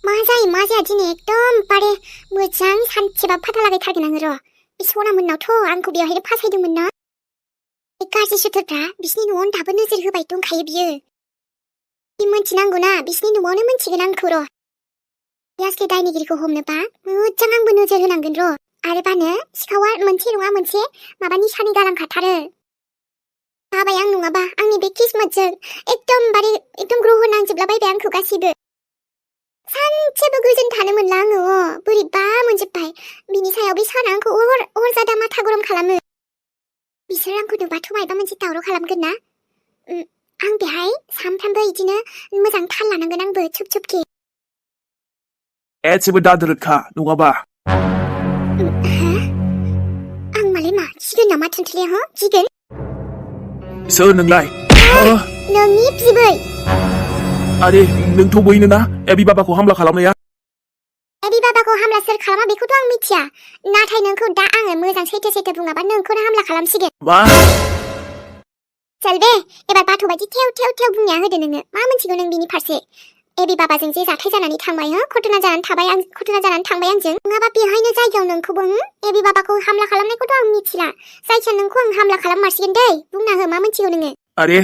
मा जायो मा जाया दिनै एकदमबारे मोजां सानसेबा फाथालागै थारगोन आङो र'। बे सना मोननावथ' आंखौ बेवहायनो फासायदोंमोन ना। बे गाज्रि सुथुरफ्रा बिसिनि न'आवनो दाबो नोजोर होबाय दंखायो बियो। बे मोनथिनांगौना बिसिनि न'आवनो मोनथिगोन आंखौ र'। बे आसलि दायनिगिरिखौ हमनोबा मोजां आंबो नोजोर होनांगोन र'। आरो बानो सिखावा मोनसे नङा मोनसे माबा निशानि गालांखाथारो। बाबाय आं नङाबा आंनि बे किस्मतजों एकदम ग्रह नांजोबलाबायबाय आंखौ गासिबो। सानसेबो गोजोन थानो मोनला आङो बोरैबा मोनजोब्बाय। बिनि सायाव बे साना आंखौ अरजादा माथा गरम खालामो। बिसोर आंखौ नुबाथ' मायबा मोनसे दावराव खालामगोन ना। आं बेहाय सामफ्रामबो इदिनो मोजां थाल लानांगोन आंबो चुप-चुपके। एसेबो दाद्रोदखा नङाबा। आं मालाय मा गिगोन नामा थुनथुलिया गिगोन? सोर नोंलाय? नोंनि बिबै। आरे नोंथ' बैनो ना एबि बाबाखौ हामला खालामनाया? एबि बाबाखौ हामला सोर खालामा बेखौथ' आं मिथिया। नाथाय नोंखौ दा आङो मोजां सैथो बुङाबा नोंखौनो हामला खालामसिगोन। मा? चल बे एबार बाथ' बायदि थेव बुंना होदो नोङो। मा मोनथिगौ नों बिनि फारसे? एबि बाबाजों जे जाथाय जानानै थांबाय घटना जानानै थांबाय आंजों। नङाबा बेहायनो जायगायाव नोंखौबो एबि बाबाखौ हामला खालामनायखौथ' आं मिथिला। जायखिया नोंखौ आं हामला खालाममारसिगोन दै। बुंना हो मा मोनथिगौ नोङो? आरे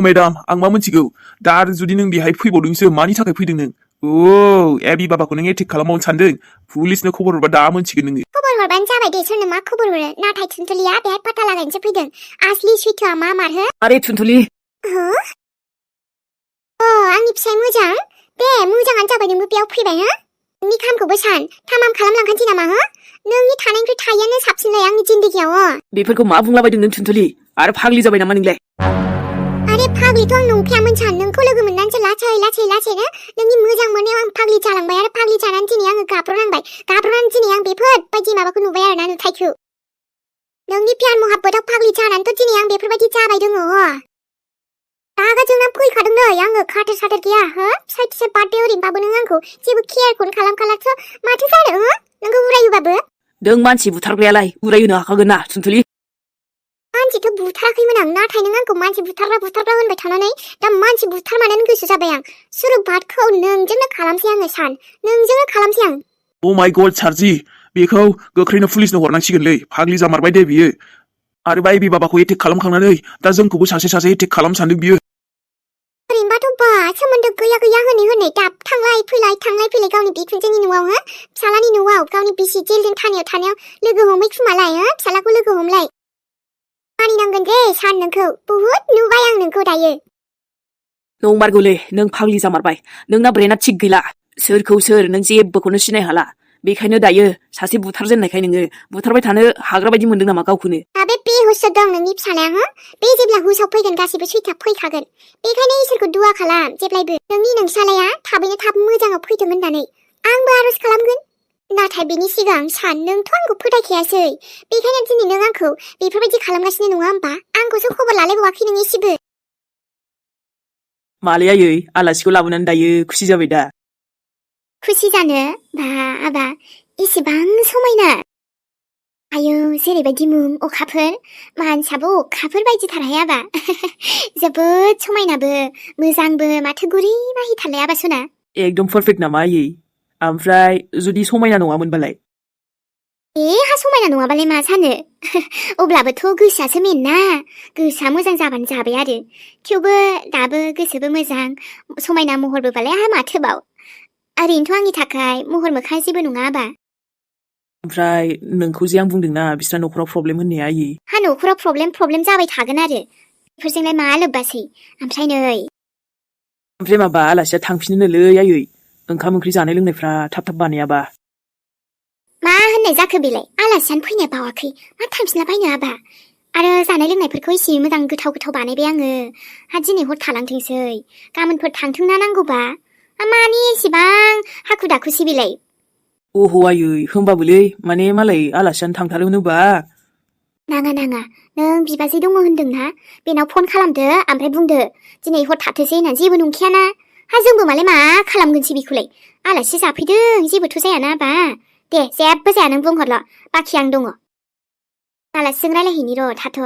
मेडाम आं मा मोनथिगौ। दा आरो जुदि नों बेहाय फैबावदोंसो मानि थाखाय फैदों नों? एबि बाबाखौ नों एटेक खालामबावनो सानदों? पुलिसनो खबर हरबा दा मोनथिगोन नोङो। खबर हरबानो जाबाय दे सोरनो मा खबर हरो। नाथाय थुनथुलिया बेहाय फाथा लागायनोसो फैदों। आसलि सैथोआ मा मारहो? आरे थुनथुलि। आंनि फिसाय मोजां। बे मोजाङानो जाबाय नोंबो बेयाव फैबाय नोंनि खामखौबो सान थामाम खालामलांखानोसै नामा नोंनि थानायनिख्रुइ थायैयानो साबसिनलाय आंनि जिन्दगियाव। बेफोरखौ मा बुंलाबायदों नों थुनथुलि? आरो फाग्लि जाबाय नामा नोंलाय? आरे फाग्लिथ' आं नंखायामोन सान। नोंखौ लोगो मोननानैसो लासैनो नोंनि मोजां मोननायाव आं फाग्लि जालांबाय। आरो फाग्लि जानानै दिनै आङो गाब्रनानै दिनै आं बेफोरबायदि माबाखौ नुबाय आरोना नुथायखौ। नोंनि प्यार महाब्बताव फाग्लि जानानैथ' दिनै आं बेफोरबायदि जाबाय दङ। रागा जोंना फैखादों नै आङो खाथार साथार गैया साइडसे बार्डे ओरैनोबाबो नों आंखौ जेबो केयारखौनो खालामखालासो माथो जानो नोंखौ उरायोबाबो। नों मानसि बुथारग्रायालाय उरायहोनो हाखागोन ना थुनथुलि? मानसिथ' बुथाराखैमोन आं। नाथाय नों आंखौ मानसि बुथारग्रा होनबाय थानानै दा मानसि बुथारमानो गोसो जाबाय आं। सुरुबातखौ नोंजोंनो खालामसै आङो सान। नोंजोंनो खालामसै आं। माय गड सारजि बेखौ गोख्रैनो पुलिसनो हरनांसिगोनलै। फाग्लि जामारबाय दे बियो। आरो एबि बाबाखौ एटेक खालामखांनानै दा जोंखौबो सासे एटेक खालामनो सानदों बियो। ओरैनोबाथ' बा सोमोन्दो गैया होनै दाब थांलाय फैलाय गावनि बिखुनजोनि न'आव फिसालानि न'आव गावनि बिसि जेलजों थानायाव लोगो हमै खोमालाय फिसालाखौ लोगो हमलाय। मानिनांगोन रे सान नोंखौ बुहुद नुबाय आं नोंखौ दायो। नंमारगौलै नों फाग्लि जामारबाय। नोंना ब्रेना थिग गैला। सोरखौ सोर नों जेबोखौनो सिनाय हाला। बेखायनो दायो सासे बुथारजेननायखाय नोङो बुथारबाय थानो हाग्रा बायदि मोनदों नामा गावखौनो? बे बेहुससो दं नोंनि फिसालाया बे जेब्ला हुसाव फैगोन गासिबो सैथा फैखागोन। बेखायनो इसोरखौ दुआ खालाम जेब्लायबो नोंनि नोंसालाया थाबैनो थाब मोजाङाव फैथों होननानै आंबो आरज खालामगोन। नाथाय बेनि सिगां सान नोंथ' आंखौ फोथायखायासै। बेखायनो दिनै नों आंखौ बेफोरबायदि खालामगासिनो नङा होमबा? आंखौसो खबर लालायबावाखै नों एसेबो। मालै आयै आलासिखौ लाबोनानै दायो खुसि जाबाय दा? खुसि जानो बा एसेबां समायना। आयौ जेरैबायदि मुं अखाफोर मानसियाबो अखाफोर बायदिथारहाय आबा। जोबोद समायनाबो मोजांबो माथो गुरै माहिथारलाय आबा सना। एकदम पारफेक्ट नामा आयै? ओमफ्राय जुदि समायना नङामोनबालाय? हा समायना नङाबालाय मा जानो? अब्लाबोथ' गोसोआसो मेन ना। गोसोआ मोजां जाबानो जाबाय आरो। थेवबो दाबो गोसोबो मोजां समायना महरबोबालाय आहा माथोबाव। ओरैनोथ' आंनि थाखाय महर मोखां जेबो नङा आबा। ओमफ्राय नोंखौ जे आं बुंदोंना बिस्रा न'खराव प्रब्लेम होननाया आयै? न'खराव प्रब्लेम जाबाय थागोन आरो। बेफोरजोंलाय मा लोब्बासै? ओमफ्राय नै ओमफ्राय माबा आलासिया थांफिननोलै आयै। ओंखाम ओंख्रि जानाय लोंनायफ्रा थाब बानायाबा। मा होननाय जाखो बेलाय? आलासियानो फैनाय बावाखै मा थांफिनला बायनो आबा। आरो जानाय लोंनायफोरखौ एसे मोजां गोथाव बानायबाय आङो। दिनै हर थालांथोंसै गाबोनफोर थांथोंना नांगौबा। मानि एसेबां हाखु दाखुसै बेलाय? अह आयै होमबाबोलै माने मालाय आलासियानो थांथारो होनोबा। नाङा नों बिबाजै दङ होनदोंना बेनाव फन खालामदो ओमफ्राय बुंदो दिनै हर थाथोंसै होननानै। जेबो नंखायाना जोंबो मालाय मा खालामगोनसै बेखौलाय। आलासि जाफैदों जेबोथ' जायाना आबा। दे जेबो जाया नों बुंहरल' बाखि आं दङ। आलासिजों रायलायहैनि र' थाथ'।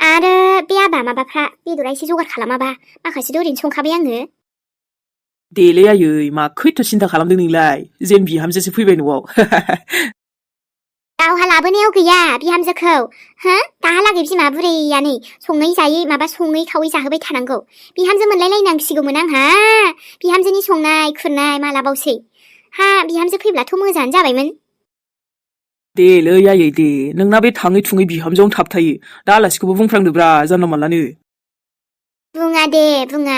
आरो बे आबा माबाफ्रा बेदरा एसे जगार खालामाबा माखासेथ' ओरैनो संखाबाय आङो। देलै आयै मा खैथ' सिन्था खालामदों नोंलाय जेन बिहामजोसो फैबाय न'आव दावहा लाबोनायाव गैया बिहामजोखौ हो दाहालागै बिमा बुरैया नै सङै जायै माबा सङै खावै जाहोबाय थानांगौ बिहामजो मोनलायलायनांसिगौमोन आंहा बिहामजोनि संनाय खुरनाय मालाबावसै हा बिहामजो फैब्लाथ' मोजाङानो जाबायमोन देलै आयै दे नोंना बे थाङै थुङै बिहामजोआवनो थाबथायो दा आलासिखौबो बुंफ्रांदोब्रा जानला मानलानो बुङा दे बुङा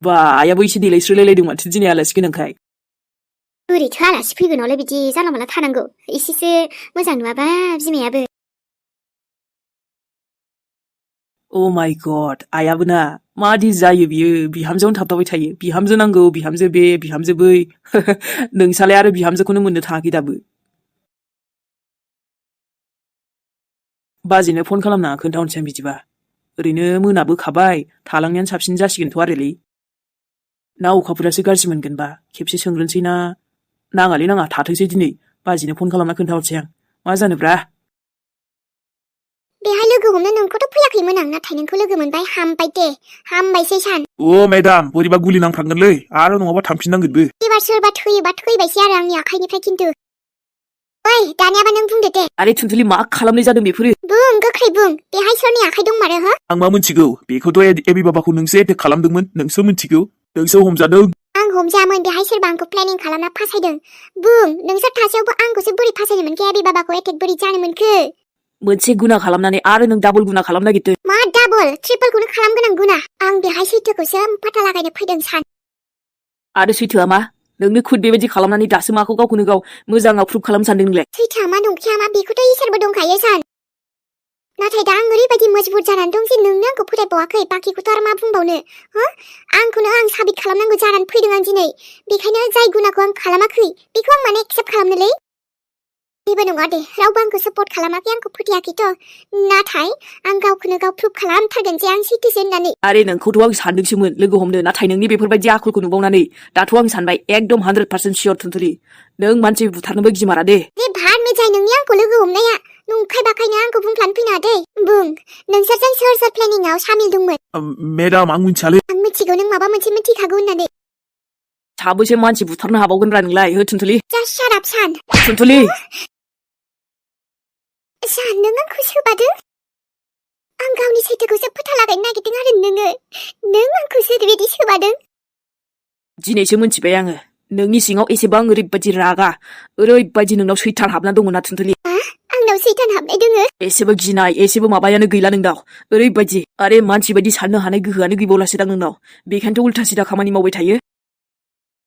बा आइयाबो एसे देलायस्रोलायलायदों माथो दिनै आलासि गोनांखाय बोरैथो आलासि फैगोनावलाय बिदि जानला मानला थानांगौ एसेसो मोजां नुवाबा बिमायाबो अ माइ गड आइयाबो ना मादि जायो बियो बिहामजोआवनो थाबथाबाय थायो बिहामजो नांगौ बिहामजो बे बिहामजो बै नोंसालाय आरो बिहामजोखौनो मोननो थाङाखै दाबो बाजैनो फन खालामना खोन्थाहरनोसै आं बिदिबा ओरैनो मोनाबोखाबाय थालांनायानो साबसिन जासिगोनथ' आरोलै ना अखाफोरासो गाज्रि मोनगोनबा खेबसे सोंग्रोनोसै ना नाङालै नाङा थाथोंसै दिनै बाजैनो फन खालामना खोन्थाहरसै आं मा जानोब्रा बेहाय लोगो हमनो नोंखौथ' फैयाखैमोन आं नाथाय नोंखौ लोगो मोनबाय हामबाय दे हामबायसै सान अ मेडाम बोरैबा गुलि नांफ्रांगोनलै आरो नङाबा थांफिननांगोनबो एबार सोरबा थैयोबा थैबायसै आरो आंनि आखाइनिफ्राय खिन्थु ओइ दानियाबा नों बुंदो दे आरे थुनथुलि मा खालामनाय जादों बेफोरो बुं गोख्रै बुं बेहाय सोरनि आखाइ दंमारो हो आं मा मिथिगौ बेखौथ' एबि बाबाखौ नोंसो एटेक खालामदोंमोन नोंसो मिथिगौ नोंसो हमजादों आं हमजायामोन बेहाय सोरबा आंखौ प्लेनिं खालामना फासायदों बुं नोंसोर थासेयावबो आंखौसो बोरै फासायनो मोनखो एबि बाबाखौ एटेक बोरै जानो मोनखो मोनसे गुना खालामनानै आरो नों डाबल गुना खालामनो नागिरदों मा डाबल ट्रिपलखौनो खालामगोन आं गुना आं बेहाय सैथोखौसो फाथा लागायनो फैदों सान आरो सैथोआ मा नोंनो खुद बेबायदि खालामनानै दासो माखौ गावखौनो गाव मोजाङाव प्रुभ खालामनो सानदों नोंलाय सैथोआ मा नंखाया मा बेखौथ' इसोरबो दंखायो सान नाथाय दा आं ओरैबायदि मजबुर जानानै दं जे नोंनो आंखौ फोथायबावाखै बाखिखौथ' आरो मा बुंबावनो हो आंखौनो आं साबित खालामनांगौ जानानै फैदों आं दिनै बेखायनो जाय गुनाखौ आं खालामाखै बेखौ आं माने एक्सेप्ट खालामनोलै जेबो नङा दे रावबो आंखौ सापर्ट खालामाखै आंखौ फोथायाखैथ' नाथाय आं गावखौनो गाव प्रुभ खालामथारगोन जे आं सैथोसो होननानै आरे नोंखौथ' आं सानदोंसोमोन लोगो हमनो नाथाय नोंनि बेफोरबायदि आखलखौ नुबावनानै दाथ' आं सानबाय एकदम 100% सियर थुनथुलि नों मानसि बुथारनोबो गिमारा दे जे भार मोजाय नोंनि आंखौ लोगो हमनाया नंखाय बाखायनो आंखौ बुंफ्लानो फैनो दे बुं नोंसोरजों सोर सोर प्लेनिंआव सामिल दंमोन मेडाम आं मिथियालै आं मिथिगौ नों माबा मोनसे मिथिखागौ होननानै साबैसे मानसि बुथारनो हाबावगोनब्रा नोंलाय हो थुनथुलि जास्ट शाट आप सान थुनथुलि सान नों आंखौ सोबादों आं गावनि सैथोखौसो फोथा लागायनो नागिरदों आरो नों आंखौसो बेबायदि सोबादों दिनैसो मिथिबाय आङो नोंनि सिङाव एसेबां ओरैबायदि रागा ओरैबायदि नोंनाव सैथान हाबना दङ ना थुनथुलि आंनाव सैतान हाबनाय दोङो एसेबो गिनाय एसेबो माबायानो गैला नोंनाव ओरैबायदि आरे मानसि बायदि साननो हानाय गोहोआनो गैबावलासोदां नोंनाव बेखायनोथ' उल्था सिदा खामानि मावबाय थायो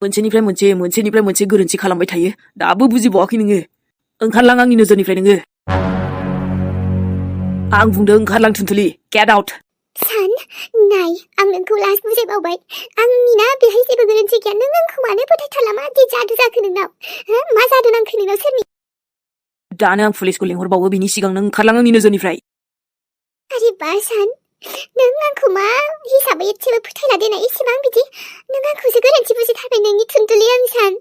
मोनसेनिफ्राय मोनसे गोरोन्थि खालामबाय थायो दाबो बुजिबावाखै नोङो ओंखारलां आंनि नोजोरनिफ्राय नोङो आं बुंदों ओंखारलां थुनथुलि गेट आउट सान नाय आं नोंखौ लास्ट बुजायबावबाय आंनि ना बेहाय जेबो गोरोन्थि गैया नों आंखौ मानो फोथायथारला मा दि जादु जाखो नोंनाव मा जादु नांखो नोंनाव सोरनि दानो आं पुलिसखौ लेंहरबावो बिनि सिगां नों ओंखारलां आंनि नोजोरनिफ्राय आरे बा सान नों आंखौ मा हिसाबै एसेबो फोथायला देना एसेबां बिदि नों आंखौसो गोरोन्थि बुजिथारबाय नोंनि थुनथुलि आं सान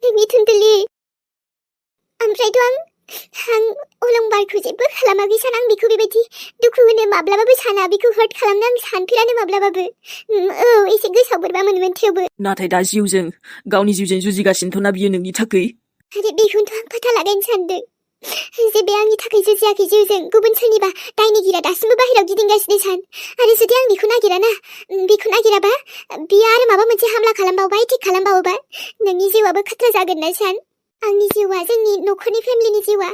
नोंनि थुनथुलि ओमफ्रायथ' आं अलंबारखौ जेबो खालामाखै सान आं बेखौ बेबायदि दुखु होनो माब्लाबाबो साना बेखौ हार्ट खालामनो आं सानफेरानो माब्लाबाबो औ एसे गोसोआव बोरैबा मोनोमोन थेवबो नाथाय दा गावनि जिउजों जुजिगासिनोथ' ना बियो नोंनि थाखै आरे बेखौनोथ' आं फोथा लागायनो सानदों जे बे आंनि थाखाय जुजियाखै जिउजों गुबुन सोरनिबा दायनिगिरिया दासिमबो बाहेरायाव गिदिंगासिनो सान आरो जुदि आं बेखौ नागिराबा बियो आरो माबा मोनसे हामला खालामबावोबा एटेक खालामबावोबा नोंनि जिउआबो खाथ्रा जागोन ना सान आंनि जिउआ जोंनि न'खरनि फेमिलिनि जिउआ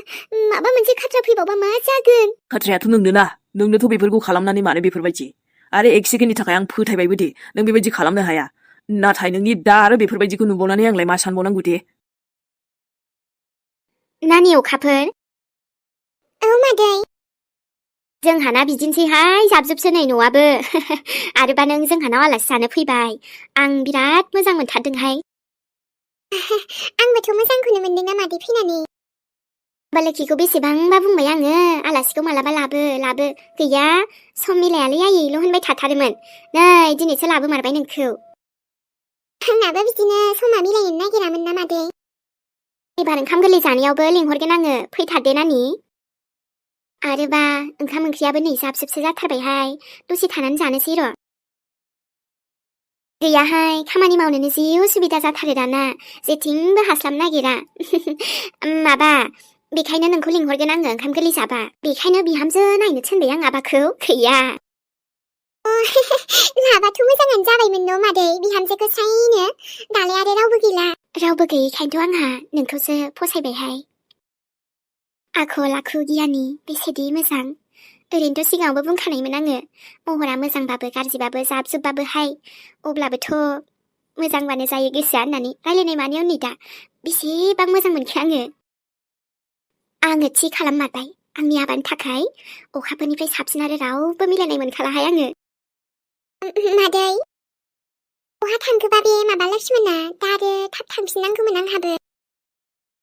माबा मोनसे खाथ्रा फैबावबा मा जागोन खाथ्रायाथ' नोंनोथ' बेफोरखौ खालामनानै मानो बेफोरबायदि आरो एक सेकेन्डनि थाखाय आं फोथायबायबो दे नों बेबायदि खालामनो हाया नाथाय नोंनि दा आरो बेफोरबायदिखौ नुबावनानै आंलाय मा सानबावनांगौ दे नानि अखाफोर औ मादै जोंहाना बिदिनोसैहाय जाबजोबसो नै न'आबो आरोबा नों जोंहानाव आलासि जानो फैबाय आं बिराद मोजां मोनथारदोंहाय आंबोथ' मोजांखौनो मोनदों ना मादै फैनानै बालोखिखौ बेसेबांबा बुंबाय आङो आलासिखौ मालाबा लाबो गैया सम मिलायालै आयैल' होनबाय थाथारोमोन नै दिनैसो लाबोमारबाय नोंखौ आंनाबो बिदिनो समा मिलायनो नागिरामोन ना मादै एबार ओंखाम गोरलै जानायावबो लिंहरगोन आङो फैथारदे नानि आरोबा ओंखाम ओंख्रियाबो नै जाबजोबसो जाथारबायहाय दसे थानानै जानोसै र' गैयाहाय खामानि मावनोनो जि उसुबिदा जाथारो दाना जेथिंबो हास्लाबनो नागिरा माबा बेखायनो नोंखौ लिंहरगोन आङो ओंखाम गोरलै जाबा बेखायनो बिहामजो नायनो थिनबाय आं आबाखौ गैया लाबाथ' मोजाङानो जाबायमोन न' मादै बिहामजोखौ सायनो दालाय आरो रावबो गैला रावबो गैयैखायनोथ' आंहा नोंखौसो फसायबायहाय आखल आखु गियानि बेसेदि मोजां ओरैनोथ' सिगाङावबो बुंखानायमोन आङो महरा मोजांबाबो गाज्रिबाबो जाब जुबबाबोहाय अब्लाबोथ' मोजांबानो जायो गोसोआ होननानै रायलायनाय मानायाव नै दा बेसेबां मोजां मोनखो आङो थि खालाममारबाय आंनि हाबानि थाखाय अखाफोरनिफ्राय साबसिन आरो रावबो मिलायनाय मोनखालाहाय आङो मादै बहा थांखोबा बे माबा लक्ष्मणा दा आरो थाब थांफिननांगौमोन आंहाबो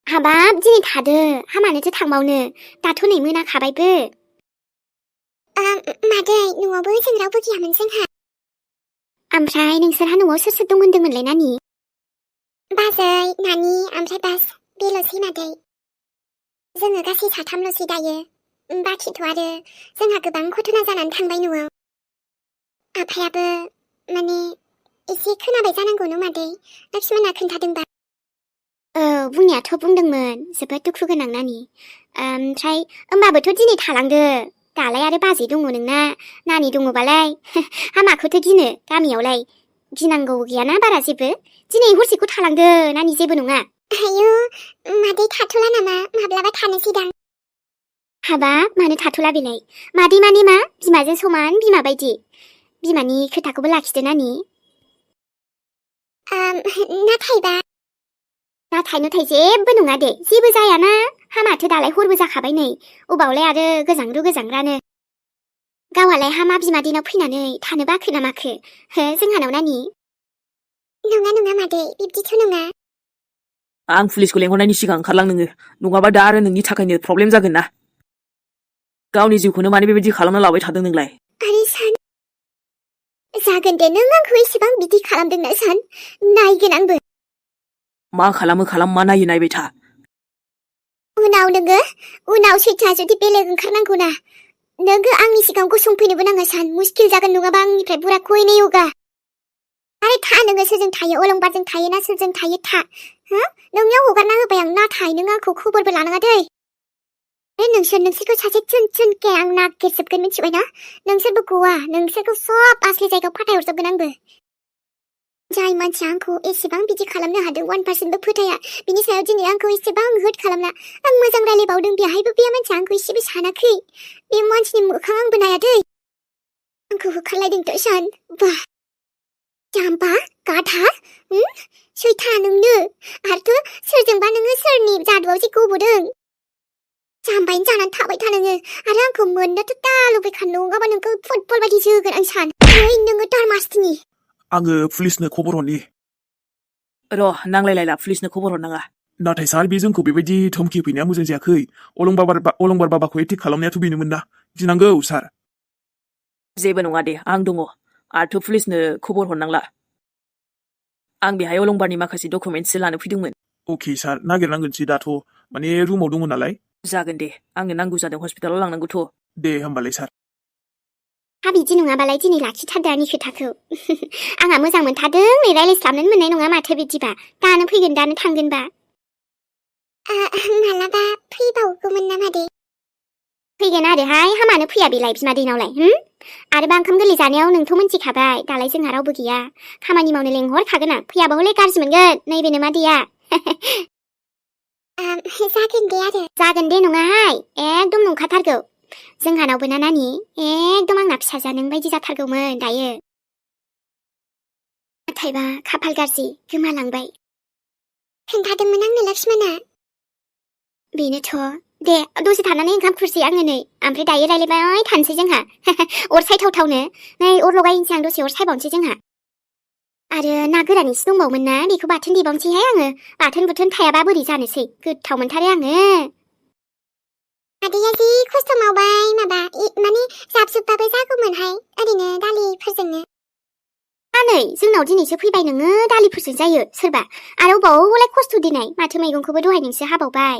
हाबाब दिनै थादो हामानोथो थांबावनो दाथ' नै मोनाखाबायबो मादै न'आवबो जों रावबो गैयामोन जोंहा ओमफ्राय नोंसोरहा न'आव सोर सोर दं होनदोंमोनलाय नानि बाजै नानि ओमफ्राय बास बेल'सै मादै जोङो गासै साथामल'सै दायो बाखिथ' आरो जोंहा गोबां घटना जानानै थांबाय न'आव आफायाबो माने एसे खोनाबाय जानांगौ न' मादै लक्ष्मणा खोन्थादोंबा बुंनायाथ' बुंदोंमोन जोबोद दुखु गोनां नानि ओमफ्राय होमबाबोथ' दिनै थालांदो दालाय आरो बाजै दङ नोंना नानि दङबालाय हामाखौथ' गिनो गामियावलाय गिनांगौ गैयाना बारा जेबो दिनै हरसेखौ थालांदो नानि जेबो नङा आयौ मादै थाथ'ला नामा माब्लाबा थानोसैदां हाबा मानो थाथ'ला बेलाय मादै माने मा बिमाजों समान बिमा बायदि बिमानि खोथाखौबो लाखिदो नानि नाथाय जेबो नङा दे जेबो जायाना हामाथो दालाय हरबो जाखाबाय नै अबावलाय आरो गोजांरानो गावालाय हामा बिमादैनाव फैनानै थानो बाखो ना माखो हो जोंहानाव नानि नङा मादै बिब्दिथ' नङा आं पुलिसखौ लेंहरनायनि सिगां ओंखारलां नोङो नङाबा दा आरो नोंनि थाखायनो प्रब्लेम जागोन ना गावनि जिउखौनो माने बेबायदि खालामना लाबाय थादों नोंलाय आरे सान जागोन दे नों आंखौ एसेबां बिदि खालामदोंना सान नायगोन आंबो मा खालामो खालाम मा नायो नायबाय था उनाव सैथोआ जुदि बेलेग ओंखारनांगौ ना नोङो आंनि सिगाङाव गसंफैनोबो नाङा सान मुस्किल जागोन नङाबा आंनिफ्राय बुरा खयनै योगा आरे था नोङो सोरजों थायो अलंबारजों थायो ना सोरजों थायो था हो नोंनियाव हगारना होबाय आं नाथाय नों आंखौ खबरबो लानाङा दै नोंसोरखौ सासे चुनके आं नागिरजोबगोन मिथिबायना नोंसोरबो गवा नोंसोरखौ सब आसलि जायगायाव फाथायहरजोबगोन आंबो जाय मानसिया आंखौ एसेबां बिदि खालामनो हादों 1%बो फोथाया बिनि सायाव दिनै आंखौ एसेबां हर्ट खालामना आं मोजां रायलायबावदों बेहायबो बे मानसिया आंखौ एसेबो सानाखै बे मानसिनि मोखां आंबो नाया दै आंखौ होखारलायदोंथ' सान बा जाम्बा गाधा सैथा नोंनो आरोथ' सोरजोंबा नोङो सोरनि जादुआव जे गब'दों जाम्बायैनो जानानै थाबाय था नोङो आरो आंखौ मोननोथ' दा लुबैखा नङाबा नोंखौ फुटबल बायदि जोगोन आं सान नोङो दारमासनि आङो पुलिसनो खबर हरनि र' नांलायलायला पुलिसनो खबर हरनाङा नाथाय सार बे जोंखौ बेबायदि धमकि होफैनाया मोजां जायाखै अलंबार बाबाखौ एटेक खालामनायाथ' बेनोमोन ना गिनांगौ सार जेबो नङा दे आं दङ आरोथ' पुलिसनो खबर हरनांला आं बेहाय अलंबारनि माखासे डकुमेन्टसो लानो फैदोंमोन अके सार नागिरनांगोनसै दाथ' माने रुमाव दङ नालाय जागोन दे आंनो नांगौ जादों हस्पिटालाव लांनांगौथ' दे होमबालाय सार हा बिदि नङाबालाय दिनै लाखिथारदो आंनि खोथाखौ आंहा मोजां मोनथारदों नै रायलायस्लाबनोनो मोननाय नङा माथो बिदिबा दानो फैगोन दानो थांगोनबा मालाबा फैबावगौमोन ना मादै फैगोन आरोहाय हामानो फैया बेलाय बिमादैनावलाय आरोबा ओंखाम गोरलै जानायाव नोंथ' मोनथिखाबाय दालाय जोंहा रावबो गैया खामानि मावनो लेंहरखागोन आं फैयाबा हले गाज्रि मोनगोन नैबे मादैया जागोन दे नङाहाय एकदम नंखाथारगौ जोंहानावबो ना नानि एकदम आंना फिसाजा नों बायदि जाथारगौमोन दायो नाथायबा खाफाल गाज्रि गोमालांबाय खोन्थादोंमोन आंनो लक्ष्मणा बेनोथ' दे दसे थानानै ओंखाम खुरसै आङो नै ओमफ्राय दायो रायलायबाय थानोसै जोंहा अर सायथावथावनो नै अर लगायनोसै आं दसे अर सायबावनोसै जोंहा आरो ना गोरान एसे दंबावोमोन ना बेखौ बाथोन देबावनोसैहाय आङो बाथोन बुथोन थायाबा बोरै जानोसै गोथाव मोनथारो आङो आदैया जि खस्थ' मावबाय माने जाबजुबबाबो जागौमोनहाय ओरैनो दालिफोरजोंनो नै जोंनाव दिनैसो फैबाय नोङो दालिफोरजों जायो सोरबा आरो अबावलाय खस्थ' दिनै माथो मैगंखौबो दहाय नोंसो हाबावबाय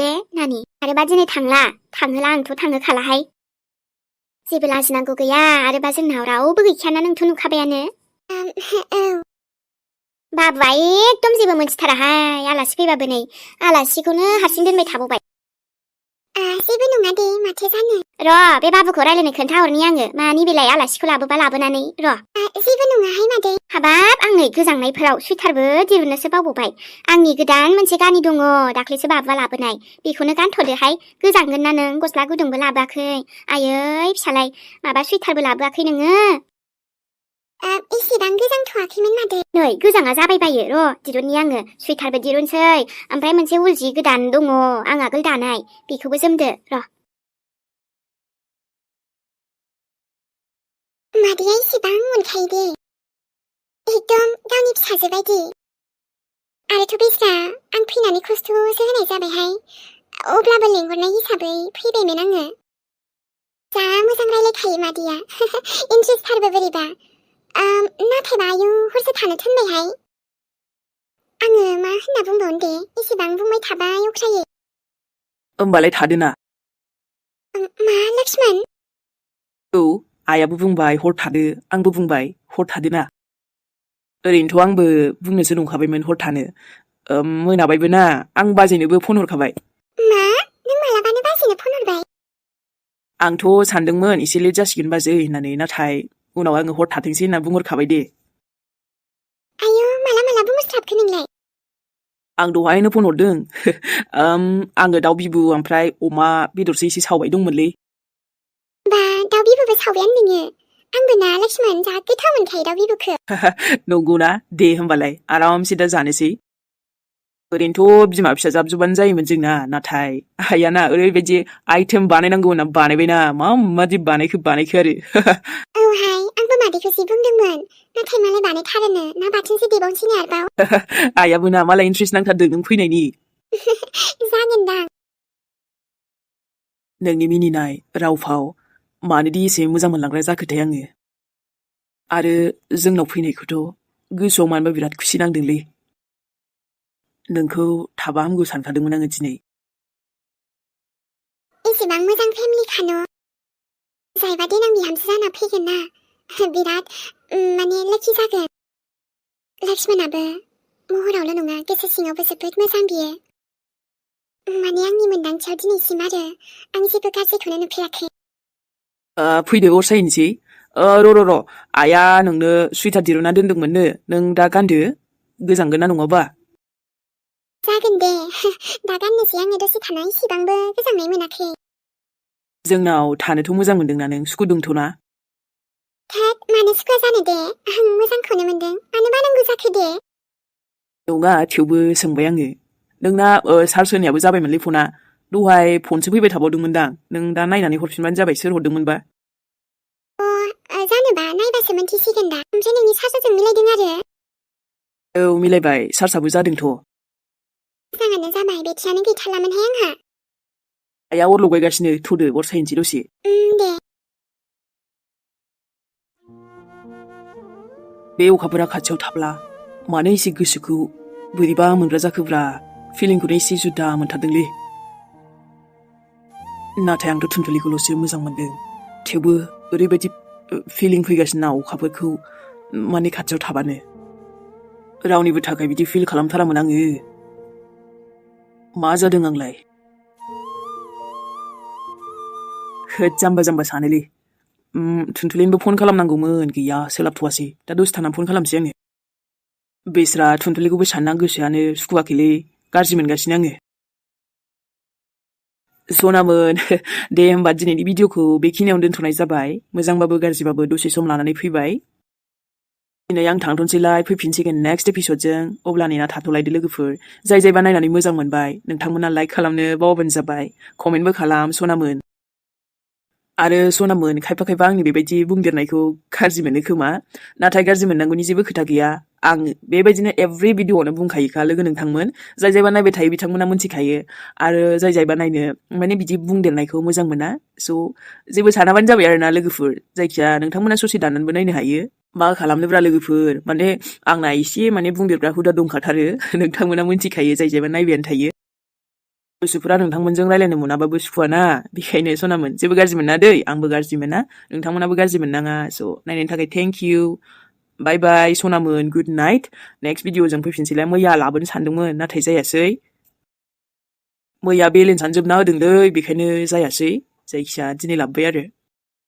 दे नानि आरोबा दिनै थांला थाङोला आंथ' थाङो खालाहाय जेबो लाजिनांगौ गैया आरोबा जोंनाव रावबो गैखायाना नोंथ' नुखाबायानो औ बाबुआ एकदम जेबो मोनथिथाराहाय आलासि फैबाबो नै आलासिखौनो हारसिं दोनबाय थाबावबाय जेबो नङा दे माथो जानो र' बे बाबुखौ रायलायनो खोन्थाहरनि आङो मानि बेलाय आलासिखौ लाबोबा लाबोनानै र' जेबो नङाहाय मादै हाबाब आं नै गोजांनायफोराव सुइटारबो दिरुननोसो बावबावबाय आंनि गोदान मोनसे गानि दङ दाख्लैसो बाबुआ लाबोनाय बेखौनो गानथ'दोहाय गोजांगोन ना नों गस्ला गुदुंबो लाबोआखै आयै फिसालाय माबा सुइटारबो लाबोआखै नोङो एसेबां गोजांथ'वाखैमोन मादै नै गोजाङा जाबायबायो र' दिरुननि आङो सुइटारबो दिरुनसै ओमफ्राय मोनसे उल जि गोदान दङ आं आगोल दानाय बेखौबो जोमदो र' मादैया एसेबां मोनखायो दे एकदम गावनि फिसाजो बायदि आरोथ' बेस्रा आं फैनानै खस्थ'सो होनाय जाबायहाय अब्लाबो लेंहरनाय हिसाबै फैबायमोन आङो जा मोजां रायलायखायो मादैया इन्ट्रेस्टथारबो बोरैबा नाथायबा आयु हरसे थानो थिनबायहाय आङो मा होनना बुंबावनो दे एसेबां बुंबाय थाबाय अख्रायै होमबालाय थादोना मा लक्ष्मण औ आइयाबो बुंबाय हर थादो आंबो बुंबाय हर थादोना ओरैनोथ' आंबो बुंनोसो नंखाबायमोन हर थानो मोनाबायबो ना आं बाजैनोबो फन हरखाबाय मा नों मालाबानो बाजैनो फन हरबाय आंथ' सानदोंमोन एसे लेट जासिगोन बाजै होननानै नाथाय उनाव आङो हर थाथोंसै होनना बुंहरखाबाय दे आयु माला बुंहरस्लाबखो नोंलाय आं दहायनो फन हरदों आङो दाउ बिबु ओमफ्राय अमा बेदरसो एसे सावबाय दंमोनलै बा दाउ बिबुबो सावबायानो नोङो आंबो ना लक्ष्मण जा गोथाव मोनखायो दाउ बिबुखौ नंगौना दे होमबालाय आरामसे दा जानोसै ओरैनोथ' बिमा फिसा जाबजुबानो जायोमोन जोंना नाथाय आइयाना ओरैबायदि आइटेम बानायनांगौ होनना बानायबायना माबादि बानायखो आरो औहाय आंबो मादैखौ जि बुंदोंमोन नाथाय मालाय बानायथारोनो ना बाथोनसो देबावनोसैनो आरोबाव आइयाबो ना मालाय इन्ट्रेस्ट नांथारदों नों फैनायनि जागोनदां नोंनि मिनिनाय राव फाव मानोदि एसे मोजां मोनलांग्रा जाखोथाय आङो आरो जोंनाव फैनायखौथ' गोसोआव मानोबा बिराद खुसि नांदोंलै नोंखौ थाबा हामगौ सानखादोंमोन आङो दिनै एसेबां मोजां फेमिलिखानो जायबा देनां बिहामजो जाना फैगोन ना बिराद माने लाखि जागोन लक्ष्मणाबो महरावल' नङा गोसो सिङावबो जोबोद मोजां बियो माने आंनि मोन्दांथियाव दिनैसिम आरो आं जेबो गाज्रिखौनो नुफेराखै फैदो अर सायनोसै र' आइया नोंनो सुइटार दिरुनना दोन्दोंमोननो नों दा गानदो गोजांगोन ना नङाबा जागोन दे दा गाननोसै आङो दसे थाना इसेबांबो गोजांनाय मोनाखै जोंनाव थानोथ' मोजां मोनदोंना नों सुखुदोंथ'ना थेक मानो सुखुवा जानो दे आं मोजांखौनो मोनदों मानो बानांगौ जाखो दे नङा थेवबो सोंबाय आङो नोंना चार्ज होनायाबो जाबायमोनलै फना दहाय फनसो फैबाय थाबावदोंमोनदां नों दा नायनानै हरफिनबानो जाबाय सोर हरदोंमोनबा जानोबा नायबासो मोनथिसिगोन दा ओमफ्राय नोंनि चार्जारजों मिलायदों आरो औ मिलायबाय चार्जआबो जादोंथ' मोजाङानो जाबाय बेटियानो गैथारलामोनहाय आंहा आइया अर लगायगासिनो थ'दो अर सायनोसै दसे दे बे अखाफोरा खाथियाव थाब्ला मानो एसे गोसोखौ बोरैबा मोनग्रा जाखोब्रा फिलिंखौनो एसे जुदा मोनथारदोंलै नाथाय आंथ' थुनथुलिखौल'सो मोजां मोनदों थेवबो ओरैबायदि फिलिं फैगासिनो अखाफोरखौ माने खाथियाव थाबानो रावनिबो थाखाय बिदि फिल खालामथारामोन आङो मा जादों आंलाय होद जाम्बा सानोलै थुनथुलिनोबो फन खालामनांगौमोन गैया सोलाबथ'वासै दा दसे थाना फन खालामसै आङो बेस्रा थुनथुलिखौबो सानना गोसोआनो सुखुवाखैलै गाज्रि मोनगासिनो आङो सनामोन दे होमबा दिनैनि भिडिअखौ बेखिनियावनो दोनथ'नाय जाबाय मोजांबाबो गाज्रिबाबो दसे सम लानानै फैबाय दिनै आं थांथ'नोसैलाय फैफिनसिगोन नेक्स्ट एपिसडजों अब्ला नेना थाथ'लायदो लोगोफोर जायबा नायनानै मोजां मोनबाय नोंथांमोना लाइक खालामनो बावबानो जाबाय कमेन्टबो खालाम सनामोन आरो सनामोन खायफा आंनि बेबायदि बुंदेरनायखौ गाज्रि मोनो खोमा नाथाय गाज्रि मोननांगौनि जेबो खोथा गैया आं बेबायदिनो एभ्रि भिडिअआवनो बुंखायोखा लोगो नोंथांमोन जायबा नायबाय थायो बिथांमोना मोनथिखायो आरो जायबा नायनो माने बिदि बुंदेरनायखौ मोजां मोना स' जेबो सानाबानो जाबाय आरोना लोगोफोर जायखिया नोंथांमोना ससे दानानैबो नायनो हायो मा खालामनोब्रा लोगोफोर माने आंना एसे माने बुंदेरग्रा हुदा दंखाथारो नोंथांमोना मोनथिखायो जायबा नायबायानो थायो गोसोफोरा नोंथांमोनजों रायलायनो मोनाबाबो सुखुवाना बेखायनो सनामोन जेबो गाज्रि मोना दै आंबो गाज्रि मोना नोंथांमोनाबो गाज्रि मोननाङा स' नायनायनि थाखाय थेंक इउ बाय बाय सनामोन गुड नाइट नेक्स्ट भिडिअ जों फैफिनसैलाय मैया लाबोनो सानदोंमोन नाथाय जायासै मैया बेलेन्सआनो जोबना होदोंलै बेखायनो जायासै जायखिया दिनै लाबोबाय आरो